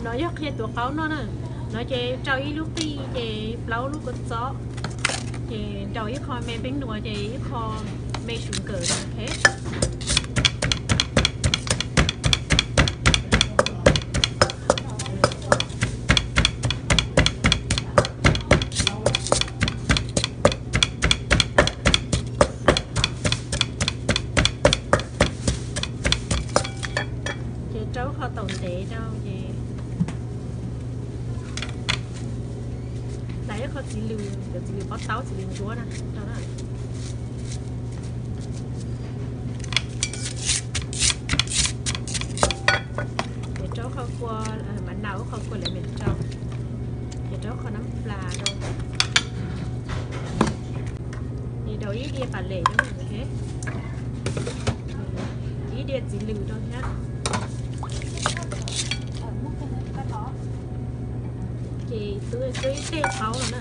No yog qhia tuav qaub noj na. No ces rau ib lub qij ces plaub lub kua txob, ces rau ib qho me peeb nuas ces ib qho me sugar na, ok. Ces rau qho taum ntev rau ces hla ib qho txiv lws, cov txiv lws pob taub, txiv lws ntsuab na rau na. Ces rau qho kua, mas nau ib qho kua lawm rau. Ces rau qho nab plas rau. Ces rau ib diav pas les rau, ib diav txiv lws rau thiab. Ces twb ib tej qaub no na.